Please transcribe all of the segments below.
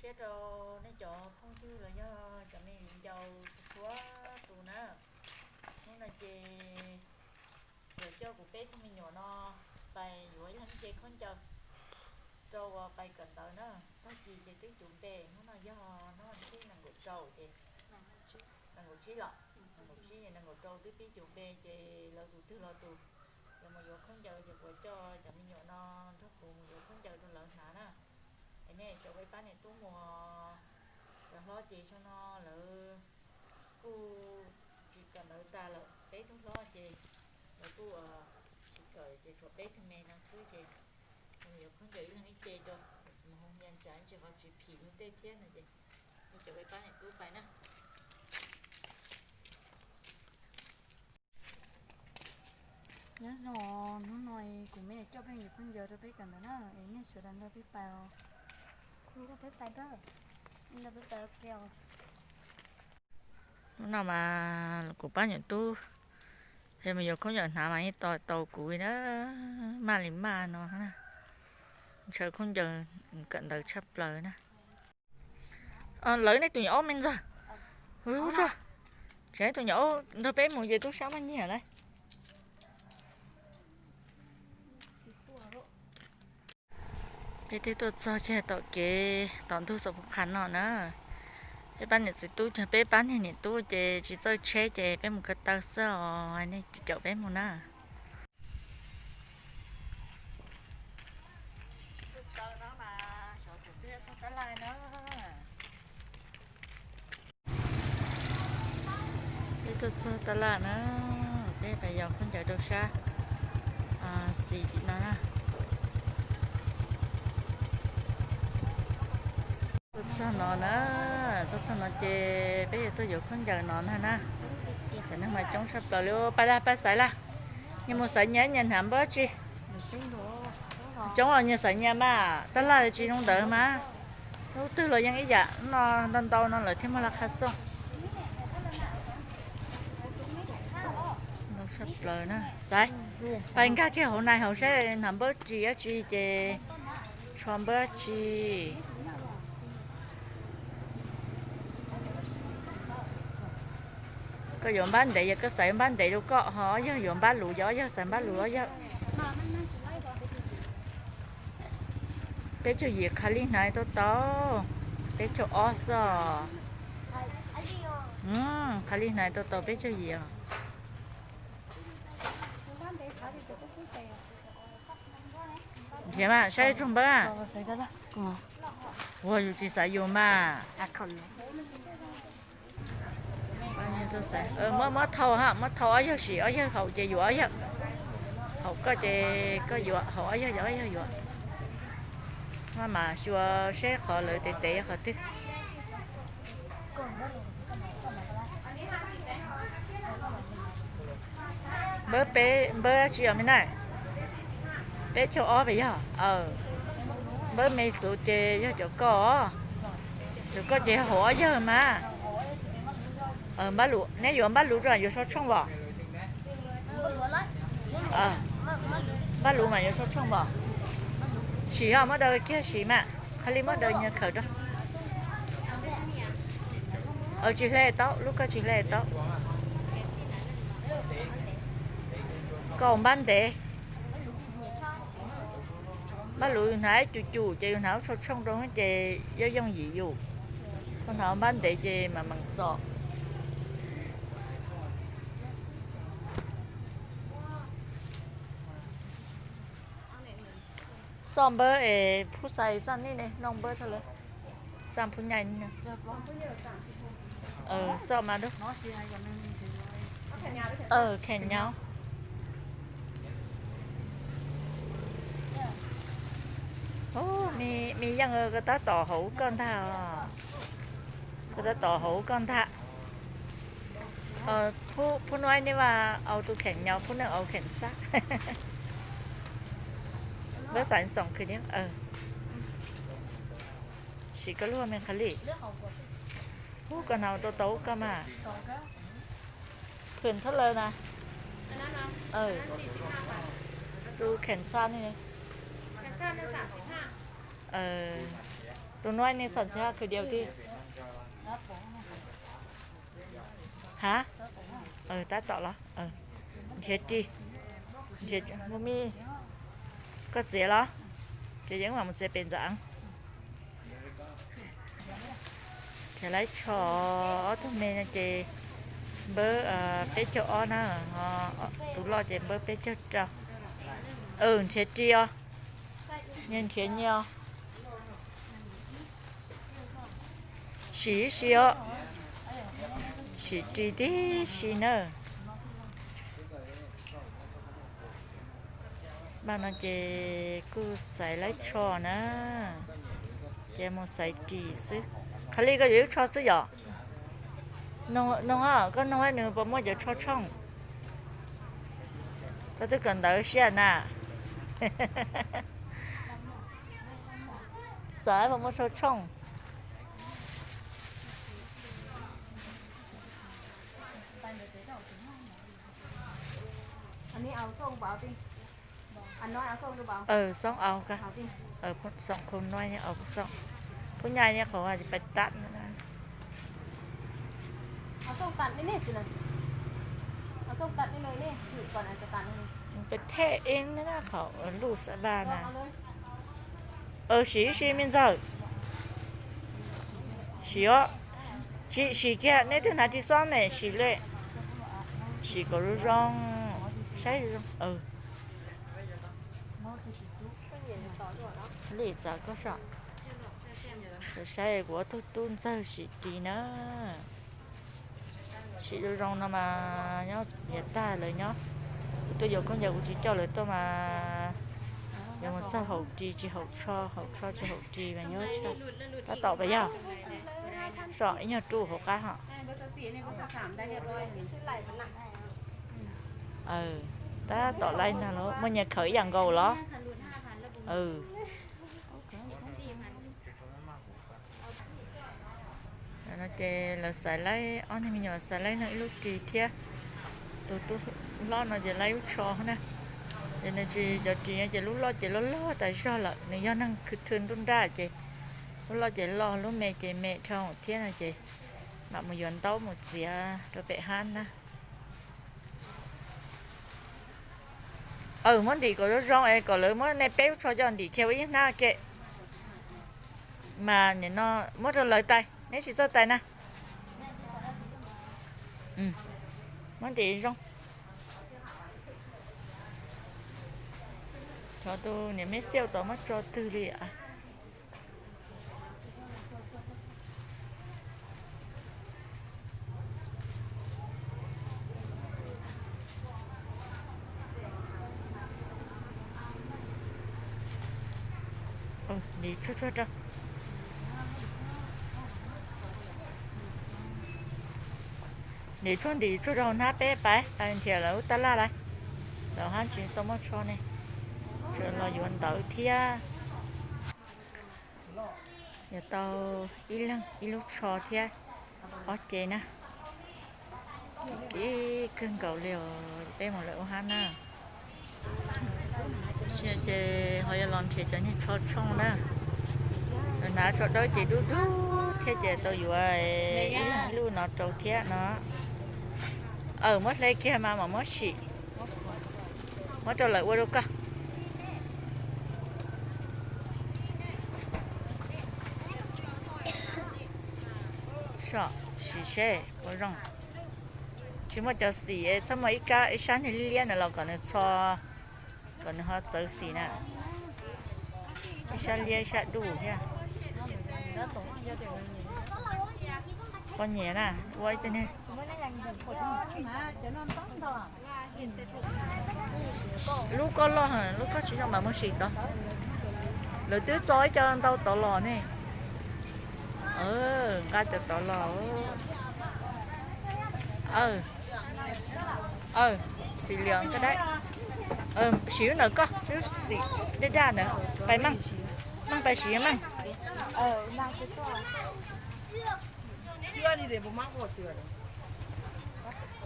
Thiab rau nej cov phooj ywg los yog cov me viv ncaus txhua tus na, hnub no ces yuav coj kuv peb tug me nyuam no pais yuav ib leeg ib ce khaub ncaws rau uas pais kawm ntawv na. Tag kis ces twb cuv npe, hnub no yog hnub vas thib nees nkaum rau ces nees nkaum tsib los, nees nkaum tsib es nees nkaum rau twb pib cuv npe ces lawv tus twg los tus yuav mus yuav khaub ncaws ces kuv coj cov me nyuam no nrog kuv mus yuav khaub ncaws rau lawv hnav na. Es nej cov peb pab niam tub muam, cov hlob ces xyoo no lawv kuj tsis kawm ntawv tas lawm, peb tug hlob ces lawv kuj tsis kawm ces tshuav peb tug me no xwb ces mus yuav khaub ncaws ib leeg ib ce rau, mus hoo hia ntsa ntsis qhov tsis phim luag tej thiab no ces nej cov peb pab niam tub pais na. Nyob zoo, hnub no kuv me coj peb mus yuav khaub ncaws rau peb kawm ntawv na, es nej sawv daws nrog peb pais os. Hnub no mas kuv pab niam tub mus yuav khaub ncaws hnav mas yeej tos tau kuv na, maj li maj no na. Ntshaw khaub ncaws kawm ntawv tshaj plaws na. Lawv nej tus nyuam aub me ntxawg, tseem tus nyuam aub nrog peb mus ces tub sab maj nyiam na. Peb twb tuaj txog kiag tom kev tom ntug Xos Pus Qhas no na. Peb pab niam txiv tub, peb pab niag niam tub ces tsis txawj tsheb ces peb mus ko taw xwb os, nej caum peb mus na. Peb tuaj txog tab laj na, peb pais yos khaub ncaws rau sab xis tim no na. Tuaj txog no na, tuaj txog no ces peb yuav tuaj yuav khaub ncaws no na na. Cov neeg mas coob tshaj plaws li. Pais laj, pais xaiv laj. Nyias mus xaiv nyias, nyias hnav npawb tsi. Coob los nyias xaiv nyias mas, tab laj tsis zoo ntawd mas. Lub twg los yeej ib yam no, ntau ntau no lawv thiaj muaj laj qha xoj. Ntau tshaj plaws na. Xaiv, pais nkag kiag hauv nais hauv saib hnav npawb tsi dab tsi ces tsho npawb tsi. Koj yuav npab ntev, yog koj xaiv npab ntev rau koj, ho ob yawg yuav npab luv, yog ob yawg xaiv npab luv ob yawg. Peb caug yim, Khaliv hnav tau tau peb caug ob xwb. Khaliv hnav tau tau peb caug yim os. Nrhiav mas saib tsoog npawb. Ua yus tsis xaiv yus mas. Muab, muab thau ha, muab thau ob yawg sim, ob yawg haum ces yuav ob yawg. Haum koj ces koj yuav, haum ob yawg ces ob yawg yuav. Maj mam xyuas seb qhov lawv tev tev qhov twg. Npawb peb, npawb dab tsi os me na? Peb caug ob pes yog. Npawb me xus ces yog cov koj. Cov koj ces haum ob yawg mas. Npab luv, neb yuav npab luv tso yuav so tshooj os? Npab luv mas yuav so tshooj os? Sim ho muab daws kiag sim mas, Khaliv muab daws nyias khawm rau. Tsis hle tau, lub koj tsis hle tau. Koj npab ntev. Npab luv yus hnav ib cum cum ces yus hnav lub tsho tshooj rau ces yooj yooj yim yus. Koj hnav npab ntev ces mas meem txom. Xoj npawb es phub xais xaj nij ne, noj npawb txog lawm. Xaj phub nyaij nij no. Xoj mas dub. Kheem nyav. Me yeej, koj tab tom hauv koj ntag. Koj tab tom hauv koj ntag. Phub nuaj nej mas au tus kheem nyav, phub neej au kheem xaj. Npawb xaiv xoom khwv niab. Sim koj lub me Khaliv. Hub koj hnav tau tau koj mas. Khwv thab law na. Tus kheem xaj ne. Tus nuav nej xom ntxhiab khwv diav tiag. Ha? Tab tom los. Nrhiav ris. Nrhiav mus mij. Koj txiav los? Ces yeej mam mus txiav pem ntxaav. Nrhiav lawv tsho, ob tug me no ces npawb peb caug ob na, tus loj ces npawb peb caug rau. Nrhiav ris os. Nyias nrhiav nyias os. Sim ib si os. Sim ris tib si na. Npaj no ces kuj xaiv lawv tsho na, ces mus xaiv ris xwb. Qhov li koj yuav ib tsho xwb yom? Noog, koj noog nws puas muaj cov tsho tshooj. Koj twb kawm ntawv siab na. Xav puas muaj tsho tshooj. Xoob au, xoob khau nuav, phub nyaj qhov pais tag. Peb thej eeb na qhov luj xab vaj na. Sim ib si me ntxawg. Sim os. Tsis sim kiag, neb twb hnav ris xob ne, sim le. Sim kom zoo zoo, saib zoo. Li txav koj so. Saib kuv ob tug tub ntxawg sim ris na. Sim zoo zoo no mas nyob yav tag lawv nyob. Kuv tuaj yuav khaub ncaws kuv tsis coj lawv tuaj mas yuav mus txog haum ris tsis haum tsho, haum tsho tsis haum ris mas nyob tshaj. Tab tom pas yog so ib nyuag ruj hauv qab hos. Tab tom laib ntag los muaj nyias khawm ib yam nkaus los. No ces lawv xaiv laib, ob niag me nyuam xaiv laib no ib lub ris thiab. Tus tub hlob no ces laib lub tsho na. Ces nws tsis, cov ris no ces lub loj ces loj loj tas zog lawm, nws yog neeg khwv thw nruj nraj ces lub loj ces loj, lub me ces me dhau thiab no ces mam mus yuav ntaub mus txiav rau pem hab na. Muab ntim kom zoo zoo es kom lawv muab nej peb lub tsho coj ntim kiag ua ib hnab ke. Mas nim no muab rau lawv tais, neb sim txawj tais na. Muab ntim zoo. Cov tus niam meb xiauj tod muab tso twg li. Ntim tshuaj tshuaj rau. Ntim tshuaj ntim tshuaj rau hauv hnab peb pais, pais nrhiav lawv lub tab laj lawm. Lawv hab tsis tau muaj tsho ne, tsuas los yuav ntawv thiab. Yuav tau ib leeg ib lub tsho thiab ob ce na. Kim kawg nkaus li os, peb mus lawm ub hab na. Ces ho yuav los nrhiav cov niag tsho tshooj na. Lawv hnav tsho dawb ces dub dub thiab ces tau yuav ib leeg ib lub no rau thiab no. Aws, muab hle kiag mas mam muab sim. Muab rau lawv ua rau koj. Sim seb puas zoo. Tsis muaj cov xim, txhob muaj ib kab ib sab niag liab liab na los kom nws txho, kom nws ho txawv xim na. Ib sab liab ib sab duj thiab. Poj niam na, ua ib co niag lub koj loj, lub koj tsis zoo mas muab sim tod. Lawv twb txo ib co ntau tod los ne. Nqa cov tod los. Xim lios koj dab. Sim lub ntawm koj, xim daj daj ntawd. Pais meej, meej pais sim meej.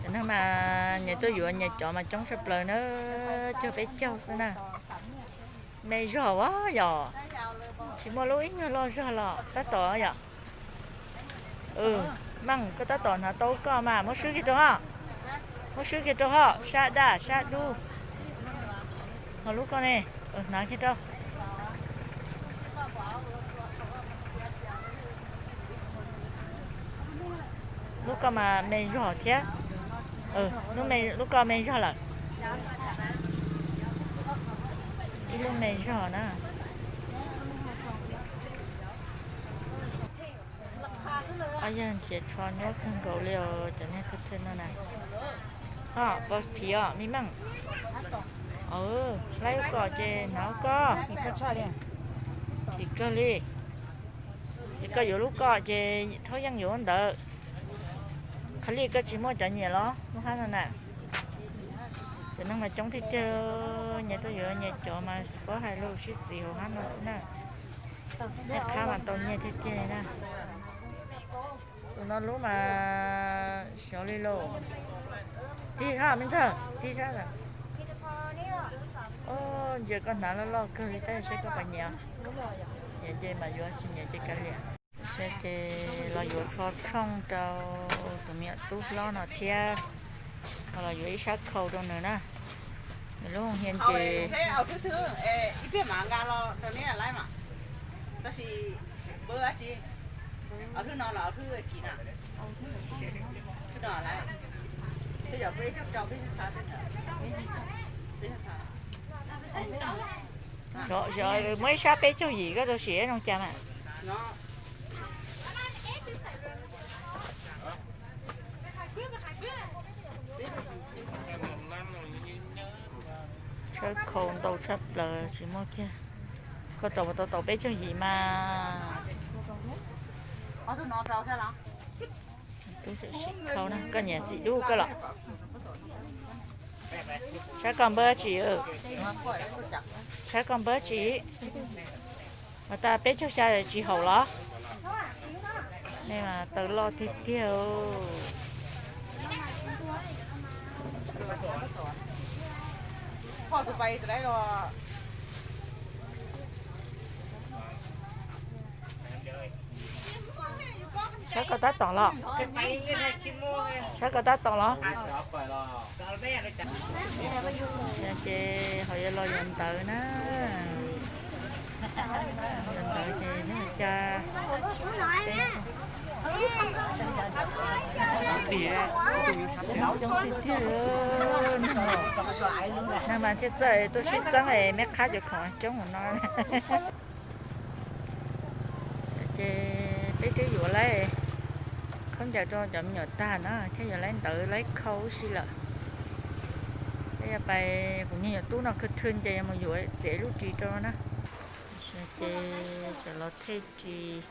Cov neeg mas nyias tuaj yuav nyias cov mas coob tshaj plaws na, caug peb caug xwb na. Me zog as yog. Tsis muaj lub ib nyuag loj zog los tab tom yom. Meej, koj tab tom hnav tau koj mas muab swb kiag rau hoj. Muab swb kiag rau hoj, sab daj sab dub. Ho lub koj ne, hnav kiag rau. Lub koj mas me zog thiab. Lub koj me zog lawm. Ib lub me zog na. Ob yawg nrhiav tsho nyuaj kawg nkaus li os cov niag thwj thwj no na. Ho pos phiv os me meej. Laib ub koj ces hnav ub koj. Phiv kawg li. Ces koj yuav lub koj ces thaub yeej yuav ntawd. Qhov li koj tsis muaj cov nyiam los lub hab no na. Cov neeg mas coob tiag tiag, nyias tuaj yuav nyias cov mas paub hais lus sib txiv hauv hab no xwb na. Nyias qhab mas tau nyiaj tiag tiag li na. Tus no lub mas xyov li lauj. Tig hab me ntxawg, tig sab. Ntsia koj hnav loj loj kawg li tab sis seb koj puas nyiam. Nyiam ces mas yuav, tsis nyiam ces kav liam. Seb ces los yuav tsho tshooj rau tus me nyuam tub hlob no thiab, los yuav ib sab khau rau nws na. Nws lub hia ces Muab ib sab peb caug yim koj rau sim zoo cas mas. Tshawb khau ntau tshaj plaws tsis muaj kiag. Koj rau tau tau peb caug yim mas. Tub tseem sib khau na, koj nyiam xim dub koj los. Saib koj npawb tsi, saib koj npawb tsi. Mas tas peb caug xya tsis haum los? Nej mas taw loj tiag tiag. Saib koj tab tom los. Saib koj tab tom los. Ces ho yuav los yuav ntawv na. Yuav ntawv ces hnub xya. Coob tiag tiag. Neeg mas thiaj txawj tuaj sib txeeb es meb qhab cov khoom coob mus no. Ces peb twb yuav laib khaub ncaws rau cov me nyuam tag na thiab yuav laib ntawv laib khau si lawm. Peb yuav pais, kuv niag yuav tub no khw thw ces yuav mus yuav txiav lub ris rau na. Ces cov los thej ris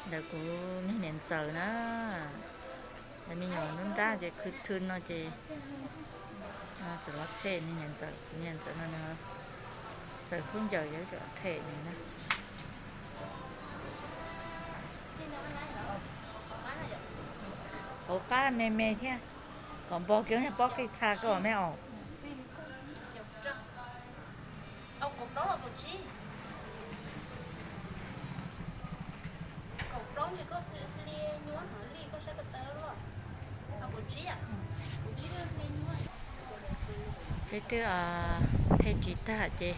ntawm kuv niag niam ntxawm na. Cov me nyuam nruab nrab ces khw thw no ces cov los thej niag niam ntxawm, kuv niag niam ntxawm no xaws khaub ncaws yuav cov los thej na. Hauv qab me me thiab, kom npog kiag pob qij txha koj me os. Peb twb thej ris tag ces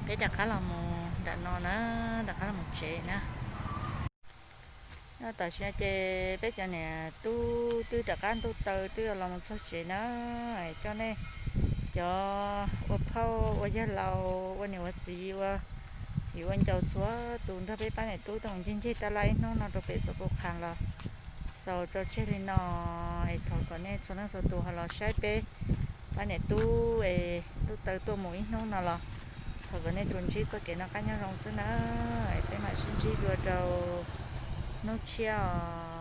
peb rov qab los mus nram no na, rov qab los mus tsev na. Tam sim no ces peb cov niam tub twb rov qab ntuj taw twb los mus txog tsev na. Coj nej cov ua phauj ua yawg laus ua niam ua txiv ua viv ua ncaus txhua tus nrog peb pab niam tub tuaj mus ncig ncig taj laj ib hnub no rau pem Xov Pus Qhas los xaus tso tseg li no. Es thov kom nej txhua leej txhua tus ho los saib peb pab niam tub es ntuj taw tuaj mus ib hnub no los thov kom nej tsuas ntsib txoj kev noj qab nyob zoo xwb na. Es peb mam sib ntsib dua rau hnub tshiab os.